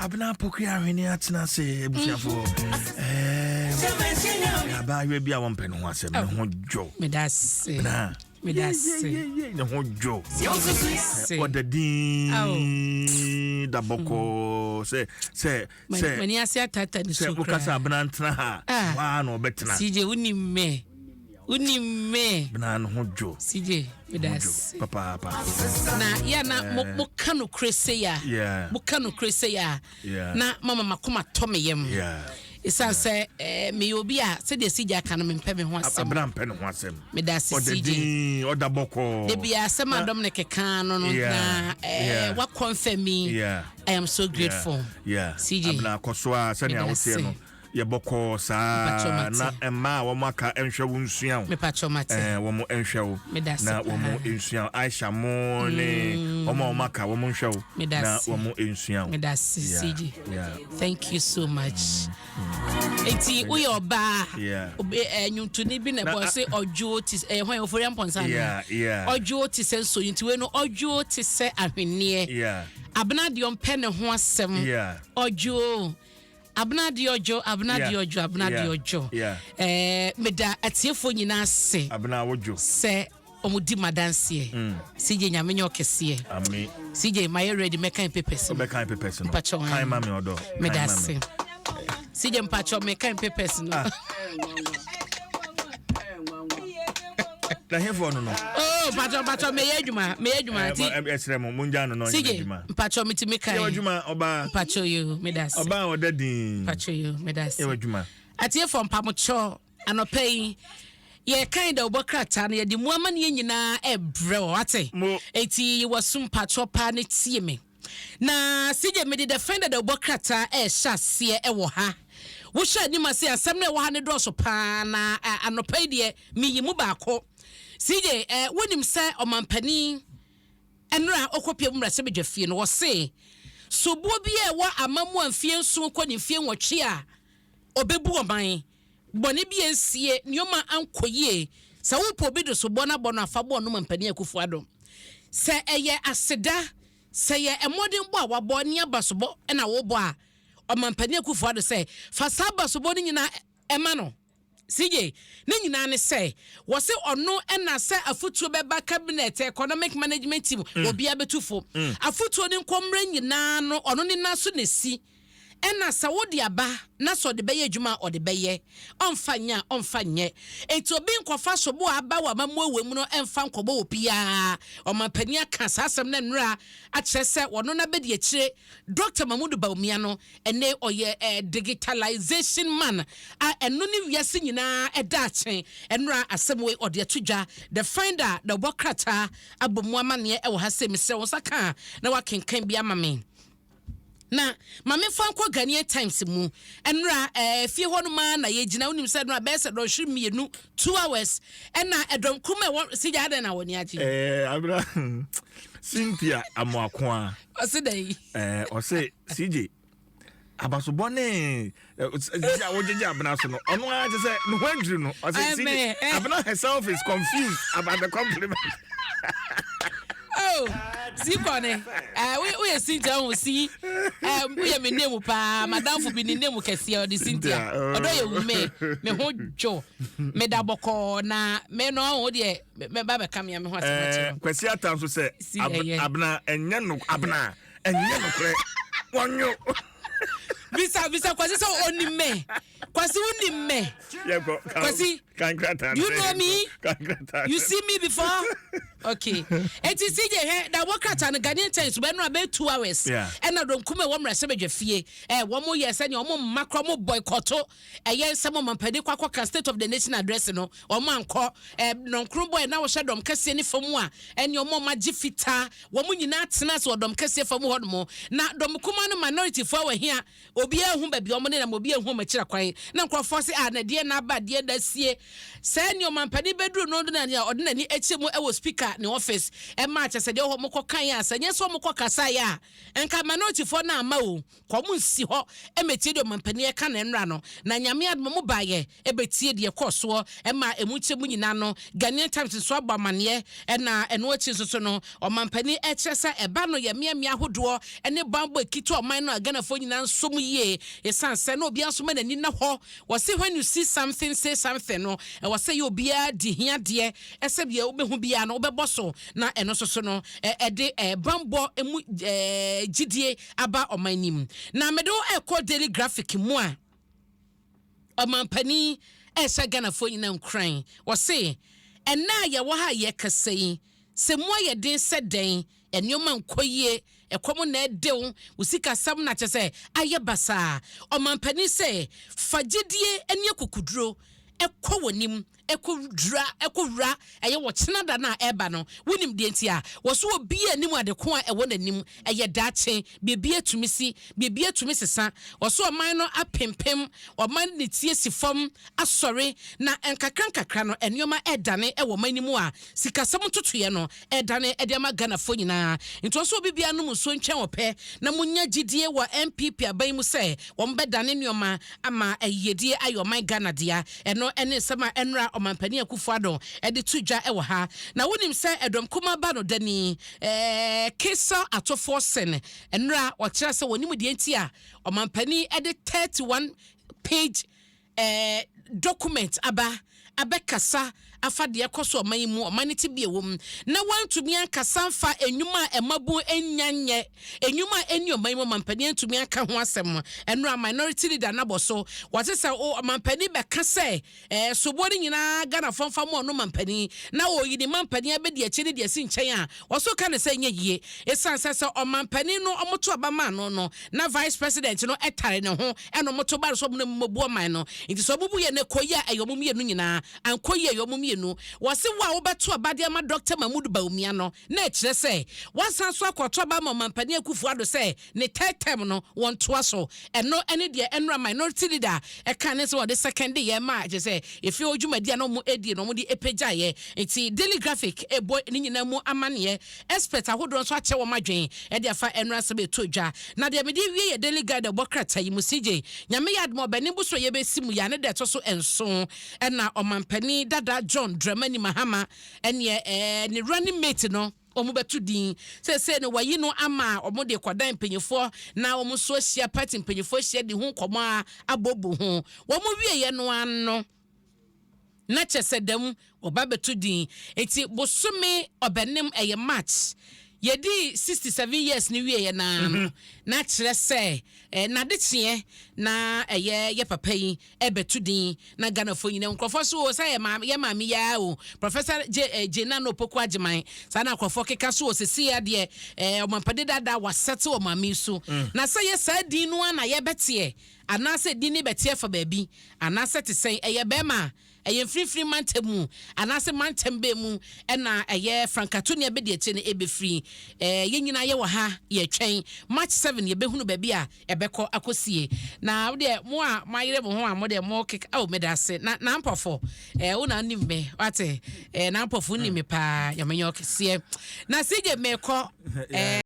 Abena Pokua Ahwene atena ase abusuafoɔ. Ɛɛ abaayewa bi a wɔmpɛ ne ho asɛm ne ho dwo. Meda ase. Abena. Meda ase. Ne ho dwo. Ɔda din da bɔkɔɔ sɛ sɛ sɛ. M'ani ase atata ne su koraa. Sɛ wokasa abena ntena ha. Ah. Waa na ɔbɛtena. CJ wonim me. Wonim me. Bena no ho dwo. CJ, meda ase. Papaapa. Na yɛ na mo mo ka no kure se ya. Mo ka no kure se ya. Na mama makoma tɔ me yam. Esan sɛ eh, meyɛ obi a sɛdeɛ CJ aka no mempɛ me ho asɛm. Abena mpɛ ne ho asɛm. Meda ase Ɔda CJ. din, ɔda bɔkɔɔ. Da bi asɛm a dɔm ne keka no no na eh, wa confirm me. I am so grateful. Yeah. CJ. Abena kɔ so a sɛnea woteɛ no. Yɛ bɔkɔɔ saa na mmaa a wɔn aka nhwɛ wo nsua wo. Mepakyɛw mate. Ɛɛ wɔn nhwɛ wo. Na wɔn nsua wo. Aisha mo ne mm. wɔn a wɔn aka wɔn nhwɛ wo. Na wɔn nsua wo. Medase CJ. Thank you so much. Eti woyɛ ɔbaa. Eh, nnwontoni bi na ɛbɔ sɛ ɔdwo te sɛ ɛhwan ofori ampɔnsa no. Ɔdwo te sɛ nsoyi nti wei no ɔdwo te sɛ ahwenneɛ. Abena deɛ ɔmpɛ ne ho asɛm. Ɔdwo. Abena Diodwo, Abena yeah. Diodwo, Abena yeah. Diodwo. Yeah. Eh, meda atiefoɔ nyinaa ase. Abena wodwo. Sɛ wɔn di madanseɛ. Mm. CJ nyame nyɛ ɔkɛseɛ. Ami. CJ mayɛ ready mɛkan papers no. Ɔbɛkan papers no. Mpakyɛw. Kan ma mi ɔdɔ. Meda ase. CJ mpakyɛw mɛkan papers no. Ah. Na hefoɔ no no. Oh, mpakyɛw mpakyɛw meyɛ adwuma meyɛ adwuma ti. Ɛsrɛ mo mo ngya no na ɔnyɛ adwuma. CJ mpakyɛw metumi kan. Yɛ adwuma ɔbaa. Mpakyɛw yo meda ase. Ɔbaa ɔda din. Mpakyɛw yo meda ase. Yɛ adwuma. Atiefoɔ mpamokyɛw anɔpa yi yɛkan dɛ wobɔ krataa no yɛde mu amanneɛ nyinaa ɛbrɛ wɔ wate eti wɔso mpakyɛw paa ne tie me. Na CJ mede the finder dɛ wobɔ krataa ɛrehyɛ aseɛ ɛwɔ ha. Wohwɛ anim ase asɛm no ɛwɔ ha no dɔɔso paa na anɔpa yi deɛ meyi mu baako. CJ eh, wonim sɛ ɔmampanin ɛnora ɔkɔpie mu mmarahyɛbadwa fie no wɔse soboɔ bi a ɛwɔ amammuo a mfeɛ nson kɔ ne mfeɛ nwɔtwe a ɔbɛbu ɔman bɔne bi ansie nneɛma ankɔ yie sɛ wopɛ obi de soboɔ no abɔ no afa bɔɔ no mampanin Akufo Addo sɛ ɛyɛ aseda sɛ yɛ mmɔdenbɔ a wabɔ ne abasobɔ na wobɔ a ɔmampanin Akufo Addo sɛ fa saa abasobɔ no nyinaa ɛma no. CJ, Ne nyinaa ne sɛ, wɔse ɔno na sɛ afotuo bɛba cabinet, economic management team, mm. obiara bɛtu fo. Mm. Afotuo ne nkɔmmerɛ nyinaa no, ɔno ne nan so na esi. Ɛna sɛ wode aba na sɛ ɔde bɛyɛ adwuma a ɔde bɛyɛ, ɔmfa nyɛ a ɔmfa nyɛ. Enti obi nkɔfa sobo a aba wɔ amammuo mu no ɛmfa nkɔbɔ obiara. Ɔmampanin aka saa asɛm no nnora akyerɛ sɛ ɔno n'abɛdi akyire Dr. Mahmudu Bawumia no Ɛnnɛ ɔyɛ eh, digitalization man a ɛno ne wiase nyinaa daakye. Ɛnora asɛm wei ɔde ato dwa. The Finder na ɔbɔ krataa abɔ mu amanneɛ ɛwɔ ha sɛ mesrɛ wo nsa ka a na wakenkan bi ama me. Na ma memfa nkɔ Ghanaian Times mu. Ɛnora eh, fie hɔ nom ara na yɛgyina. Wonim sɛ ɛnora bɛyɛ sɛ dɔnhwere mmienu, 2 hours, ɛna ɛdɔm kum a ɛwɔ sigya adɛn na wɔn ani agye. Eh, abira Cynthia Amoakoa. Ɔse dɛn? Eh, ɔse CJ abasobɔ ne sisi a wogyegye abena so no ɔno ara kyɛ sɛ ne ho adwiri no ɔsɛ CJ Abena herself is confused about the compliment. Oh, si kɔ ne eh, woyɛ Cynthia ho si eh, woyɛ me name paa madamfo bi ne name kɛseɛ ɔde Cynthia ɔdɔ yɛ wu me me ho dwo meda bɔkɔɔ na me no ɔho deɛ mɛba bɛka mea me ho asɛm akyerɛ eh, Kwasi Ata nso sɛ abena ɛnyɛ no abena ɛnyɛ nokorɛ wɔnyo bisa bisa Kwasi sɛ ɔnim me. Kwasi wonim me? Kwasi, do you know me? You see me before? Okay. Eti CJ hɛ na wɔ krataa no Ghanaian Times bɛ no abɛ 2 hours. Ɛna donkum ɛwɔ mmarahyɛ badwa fie. Ɛ wɔn yɛ sɛ nea wɔn mma korɔ wɔn boycott ɛyɛ nsɛm ɔmampanin kɔ akɔka State of the Nation Address no wɔn ankɔ. Ɛ nɔnkron bɔ ɛna wɔhyɛ dɔm kɛseɛ ne fam a ɛne wɔn a wɔagye fitaa wɔn nyinaa tena ase wɔ dɔm kɛseɛ fam hɔ nom. Na dɔm kuma no minority foɔ a wɔhia. Obiara hu baabi ɔmo nenam, obiara hu ɔmo akyira kwan. Na nkurɔfoɔ se, ah, na deɛ na aba, deɛ na sie. Sɛ ne ɔmampanin bɛduru no na nea ɔde n'ani akyɛ mu wɔ speaker ne office ɛma kyɛ sɛ deɛ ɔmo kɔ kan a, sɛ nyɛ sɛ ɔmo kɔ kasaeɛ a, nka minorityfoɔ no ama o kɔ ɔmo nsi hɔ ɛmɛtie deɛ ɔmampanin ɛka na nnra no. Na Nyame adom, ɔmo baayɛ ɛbɛtie deɛ kɔɔ soɔ ɛma emu nkyɛn mu nyinaa no. Ghanaian Times nso abɔ amaneɛ. Ɛna ɛno akyi nso so no, ɔmampanin ɛkyerɛ sɛ ɛba no yɛ mmeammea ahodoɔ ɛne bambɔ ekita ɔman no a, Ghanafoɔ nyinaa nso mu yie, ɛsiane sɛ na obiara nso ma n'ani na hɔ. Wɔsi "When you see something, say something" no, ɛwɔ sɛ yɛ obiara di hia deɛ ɛsɛ deɛ wobɛhu biara no wobɛbɔ so, na ɛno nso so no ɛde bambɔ emu gyidie aba ɔman nim. Na mede wo ɛkɔ Daily Graphic mu a, ɔmampanin ɛhyɛ Ghanafoɔ nyinaa nkuran. Wɔse ɛnna a yɛwɔ ha a yɛkasa yi, sɛ mu ayɛ den sɛ dɛn, nneɛma nkɔ yie, ɛkɔm na ɛdew wo, sikasɛm na kyɛ sɛ ayɛ basaa, ɔmampanin sɛ fa gyidie ne akokuduro ɛkɔ w'anim, ɛkɔ dura, ɛkɔ wura ɛyɛ wɔkyena da no a ɛba no. Wonim deɛ nti a wɔso obi anim ade ko a ɛwɔ n'anim ɛyɛ daakye, biribi atumi si, biribi atumi sesa. Wɔso ɔman no apempem, ɔman ne tie si fam asɔre, na nkakra nkakra no nneɛma ɛdane ɛwɔ ɔman no mu a sikasɛm ntotoeɛ no ɛdane ɛde ama Ghanafoɔ nyinaa. Nti wɔso obi biara nom nsuo nkyɛn wɔpɛ na monya gyidie wɔ NPP aban mu sɛ wɔn bɛdane nneɛma ama ɛyiedie ayɛ ɔman Ghana dea. Ɛno ɛne nsɛm a ɛnora ɔmampanin Akufo Addo ɛde to dwa ɛwɔ ha. Na wonim sɛ ɛdɔm kuma ba no dani Cassiel Ato Forson, ɛnora ɔkyerɛ sɛ wɔnim deɛ nti a ɔmampanin ɛde 31 page document aba abɛkasa afa deɛ ɛkɔ so ɔman yi mu, ɔman no ti bi ɛwɔ mu, na wɔntumi ankasa mfa enwuma a ɛmabu enya nyɛ enwuma a ɛni ɔman yi mu. Ɔmampanin ntumi aka ho asɛm. Ɛnora minority leader nabɔ so wɔte sɛ o ɔmampanin bɛka sɛ soboɔ no nyinaa Ghanafoɔ mfa mu ɔno mampanin na ɔyi ne mampanin abɛdi akyi ne deɛ si nkyɛn a wɔso ka ne sɛ nyɛ yie, ɛsiane sɛ ɔmampanin no ɔmoto aba maa no na vice president no ɛtare ne ho ɛna ɔmoto ba no so ɔmo no mmɔbu ɔman no. Nti sɛ ɔmo bu yɛ no kɔ yi a, ɛyɛ ɔmo mmienu nyinaa, ankɔ yi a, ɛyɛ ɔmo mmienu. Wɔse wo a wobɛto aba de ama Dr Mahmood Bawumia no, na ɛkyerɛ sɛ wasan so akɔto aba ma ɔmampanin Akufo Addo sɛ ne third term no wɔntoa so. Ɛno ɛne deɛ ɛnora minority leader ɛka ne sɛ wɔde second yɛ ma kyerɛ sɛ efi hɔ dwumadi a na ɔmo edi na ɔmo de epagyaeɛ. Nti Daily Graphic ɛbɔ ne nyinaa mu amanneɛ. Expert ahodoɔ nso akyɛ wɔn adwen ɛde afa ɛnora asɛm ɛtɔ dwa. Na deɛ mede wie yɛ Daily Guide ɛbɔ krataa yi mu. CJ, Nyame yɛ adom, ɔbɛne bo so yɛbɛsi mu yɛ ane deɛ ɛtɔ so 7 ɛna ɔmampanin dada John Dramani Mahama ɛneɛ ne running mate no wɔn bɛto din. Sɛsɛ no wɔyi no ama wɔn de kɔdan mpanyinfoɔ na wɔn nso ahyia, party mpanyinfoɔ ahyia de ho nkɔmɔ a abobo ho. Wɔn wieɛ no ano na kyɛ sɛ dɛm ɔba bɛto din. Eti bosome ɔbɛnim ɛyɛ March, yɛdi 67 years ne wieɛ naa no, na kyerɛ sɛ nade kyeɛ na ɛyɛ yɛ papa yi ɛbɛto din na Ghanafoɔ nyinaa nkurɔfoɔ so o sɛ yɛ maame, yɛ maame yaa o, Professor Jane Naana Opoku Agyeman. Saa na nkurɔfoɔ keka so wɔ sisi adeɛ ɔmampade dada wasɛte wɔ maame yi so. Na sɛ yɛ saa din no a na yɛbɛteɛ anaasɛ din ne bɛteɛ fa baabi anaasɛ te sɛn, ɛyɛ bɛrima a ɛyɛ mfimfini mantam mu anaasɛ mantam bɛɛ mu ɛna ɛyɛ frankatoni abɛdi akyire no ɛbɛfiri. Yɛn nyinaa yɛwɔ ha yɛtwɛn March 7, yɛbɛhunu baabi a ɛbɛkɔ akɔsie. Na wodeɛ mo a moayere mo ho a modeɛ mo keka oh, meda ase na mpɔfo wo na nim me wate na mpɔfo nim me paa. Yɛmenyɛ ɔkɛseɛ na sigye mekɔ.